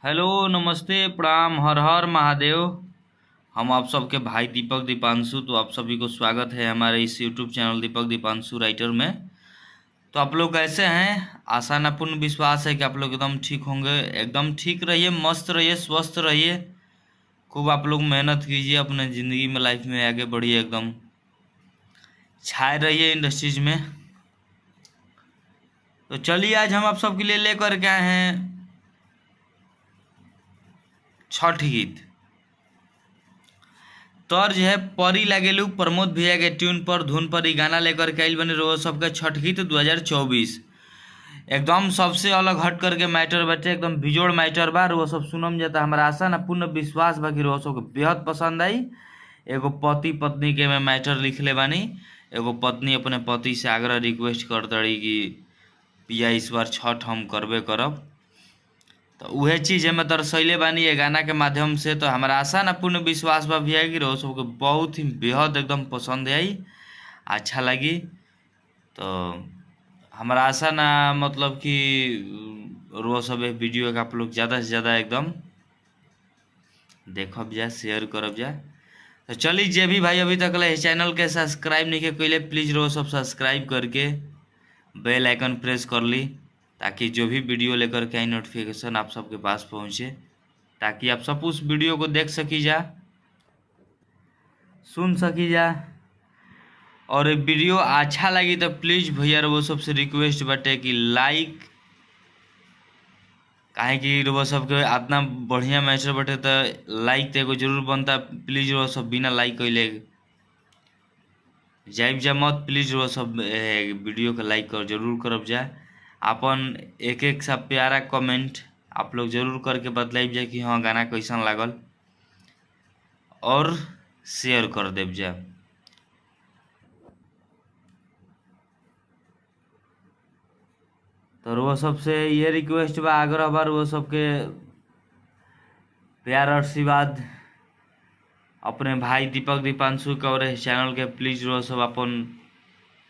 Hello नमस्ते प्रणाम हर हर महादेव। हम आप सबके भाई दीपक दीपांशु। तो आप सभी को स्वागत है हमारे इस YouTube channel Deepak Deepanshu writer में। तो आप लोग कैसे हैं? आशा ना पूर्ण विश्वास है कि आप लोग एकदम ठीक होंगे। एकदम ठीक रहिए, मस्त रहिए, स्वस्थ रहिए। खूब आप लोग मेहनत कीजिए, अपने ज़िंदगी में लाइफ में आगे बढ़िए, एकदम छाए रहिए इंडस्ट्रीज में। तो चलिए आज हम आप सबके लिए लेकर के आए हैं छठ गीत। तर्ज है परी लागेलू प्रमोद भैया के ट्यून पर धुन पर ई गाना लेकर के आइल बने रहो सबके छठ गीत 2024। एकदम सबसे अलग हट करके मैटर बाटे, एकदम बिजोड़ मैटर बा। वो सब सुनम जाता हमारा आशा ना पूर्ण विश्वास बा कि सबके बेहद पसंद आई। एगो पति पत्नी के में मैटर लिखले बानी। एगो पत्नी अपने पति से आग्रह रिक्वेस्ट कर तड़ी कि पिया इस बार छठ हम करबे करब। तो उहे चीज़ हमें दर्शैले बानी ये गाना के माध्यम से। तो हमारा आशा ना पूर्ण विश्वास बा भैया कि रहो सबके बहुत ही बेहद एकदम पसंद आई, अच्छा लगी। तो हमारा आशा ना मतलब कि रोज सब वीडियो के आप लोग ज़्यादा से ज़्यादा एकदम देखब जा, शेयर करब जा। तो चलिए जे भी भाई अभी तक ले चैनल के सब्सक्राइब नहीं के प्लीज़ रोज सब सब्सक्राइब करके बेल आइकन प्रेस कर ली, ताकि जो भी वीडियो लेकर के आई नोटिफिकेशन आप सबके पास पहुंचे, ताकि आप सब उस वीडियो को देख सकी जा, सुन सकी जा। और ये वीडियो अच्छा लगी तो प्लीज़ भैया वो सबसे रिक्वेस्ट बटे कि लाइक, काहे कि वो सबके इतना बढ़िया मैटर बटे तो लाइक तो एगो जरूर बनता। प्लीज़ वो सब बिना लाइक कैले जाइब जा मत। प्लीज़ वो सब वीडियो के लाइक कर जरूर करब जा। अपन एक एक सब प्यारा कमेंट आप लोग जरूर करके बतलाइब जा कि हाँ गाना कैसन लागल, और शेयर कर देब जा। तो वो सबसे ये रिक्वेस्ट बा, आग्रह बा वो सबके प्यार आशीर्वाद अपने भाई दीपक दीपांशु के और चैनल के प्लीज़ रो सब अपन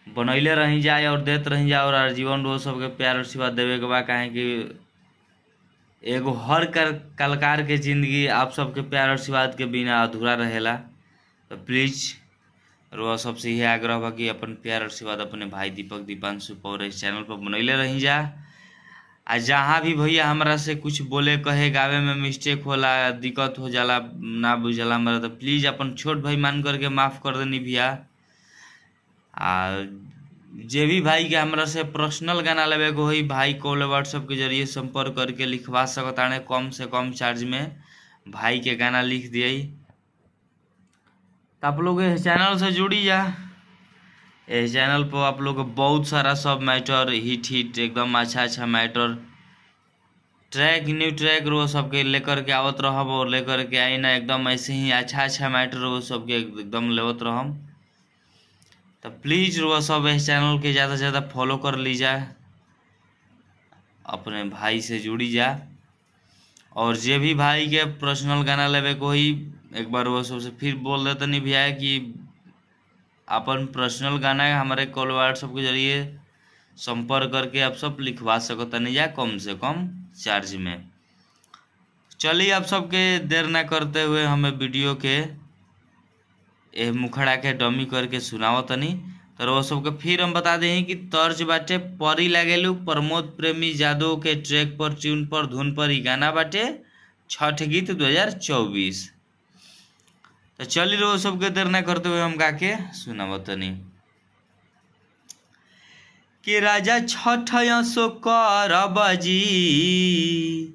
बनैले रही जाए और देत रही जाए। और आजीवन रो सबके प्यार आशीर्वाद देवे के बा, काहे कि एगो हर कलाकार के ज़िंदगी आप सबके प्यार आशीर्वाद के बिना अधूरा रहेला। तो प्लीज़ रो सबसे यह आग्रह बा कि अपन प्यार आशीर्वाद अपने भाई दीपक दीपांशु पर इस चैनल पर बनैले रही जा। आ जहाँ भी भैया हमरा से कुछ बोले कहे गावे में मिस्टेक होला, दिक्कत हो जाला, ना बुझला हमरा, तो प्लीज़ अपन छोट भाई मान करके माफ़ कर देनी भैया। आ जे भी भाई के हमरा से पर्सनल गाना लेवे के होई, भाई कॉल व्हाट्सएप के जरिए संपर्क करके लिखवा सकताने। कम से कम चार्ज में भाई के गाना लिख दिए। तो आप लोग इस चैनल से जुड़ी जा। इस चैनल पर आप लोग बहुत सारा सब मैटर हिट हिट एकदम अच्छा अच्छा मैटर ट्रैक न्यू ट्रैक रो सबके लेकर के आवत रहब, और लेकर के आई ना एकदम ऐसे ही अच्छा अच्छा मैटर रो सबके एकदम लेवत रहम। तो प्लीज़ रो सब इस चैनल के ज़्यादा से ज़्यादा फॉलो कर ली जाए, अपने भाई से जुड़ी जा। और जे भी भाई के पर्सनल गाना लेवे को ही एक बार वो सबसे फिर बोल देते नहीं भैया कि अपन पर्सनल गाना हमारे कॉल व्हाट्सएप के जरिए संपर्क करके आप सब लिखवा सकता नहीं जा कम से कम चार्ज में। चलिए आप सबके देर ना करते हुए हमें वीडियो के ए मुखड़ा के डमी करके सुनाओ तनी। तो वो सबके फिर हम बता दें कि तर्ज बाटे परी लागेलू प्रमोद प्रेमी यादव के ट्रैक पर ट्यून पर धुन पर ई गाना बाटे छठ गीत 2024। तो चलिए रो सबके देर ना करते हुए हम गा के सुनाबो तनी कि राजा छठ सो करब जी,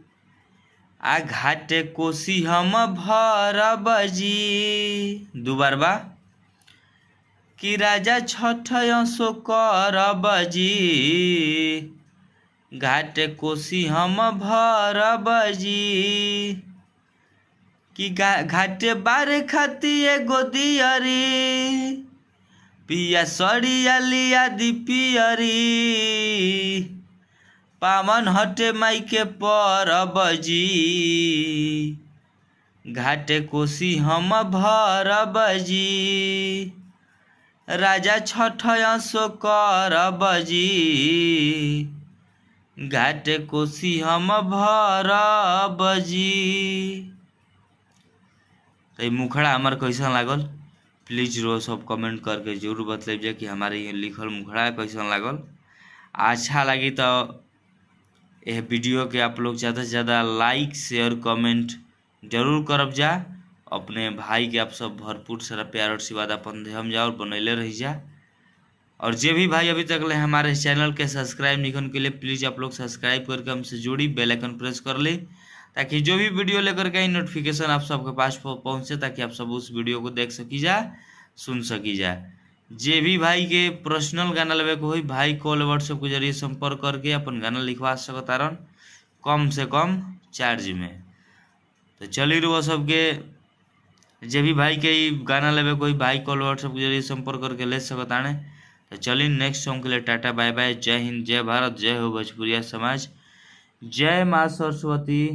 आ घाटे कोसी हम भरब जी। दू बार बा कि राजा छठ सो करब जी, घाटे कोसी हम भरब जी। कि घाटे बार खाती एगो दियरी, पिया सड़िया लिया दी पियरी, पावन हटे माई के परब जी, घाटे कोसी हम भरब जी। राजा छठ सो करब जी, घाट कोसी हम भरब जी। तो ई मुखड़ा हमार कैसन लागल प्लीज रो सब कमेंट करके जरूर बतलेब जा कि हमारे ये लिखल मुखड़ा कैसन लागल। अच्छा लगी तो यह वीडियो के आप लोग ज़्यादा से ज़्यादा लाइक शेयर कमेंट जरूर करब जा। अपने भाई के आप सब भरपूर सारा प्यार और आशीर्वाद अपन देहम जा और बनैले रही जा। और जे भी भाई अभी तक ले हमारे चैनल के सब्सक्राइब नहीं के लिए प्लीज़ आप लोग सब्सक्राइब करके हमसे जुड़ी, बेल आइकन प्रेस कर ली, ताकि जो भी वीडियो लेकर के आई नोटिफिकेशन आप सबके पास पहुँचे, ताकि आप सब उस वीडियो को देख सकी जा, सुन सकी जा। जे भी भाई के पर्सनल गाना लेवे के होई भाई कॉल व्हाट्सएप के जरिए संपर्क करके अपन गाना लिखवा सकतारन कम से कम चार्ज में। तो चली रुआ सबके जे भी भाई के ई गाना लेवे कोई भाई कॉल व्हाट्सएप के जरिए संपर्क करके ले सकताने। तो चलिए नेक्स्ट सॉन्ग के लिए टाटा बाय बाय। जय हिंद, जय भारत, जय हो भोजपुरिया समाज, जय माँ सरस्वती।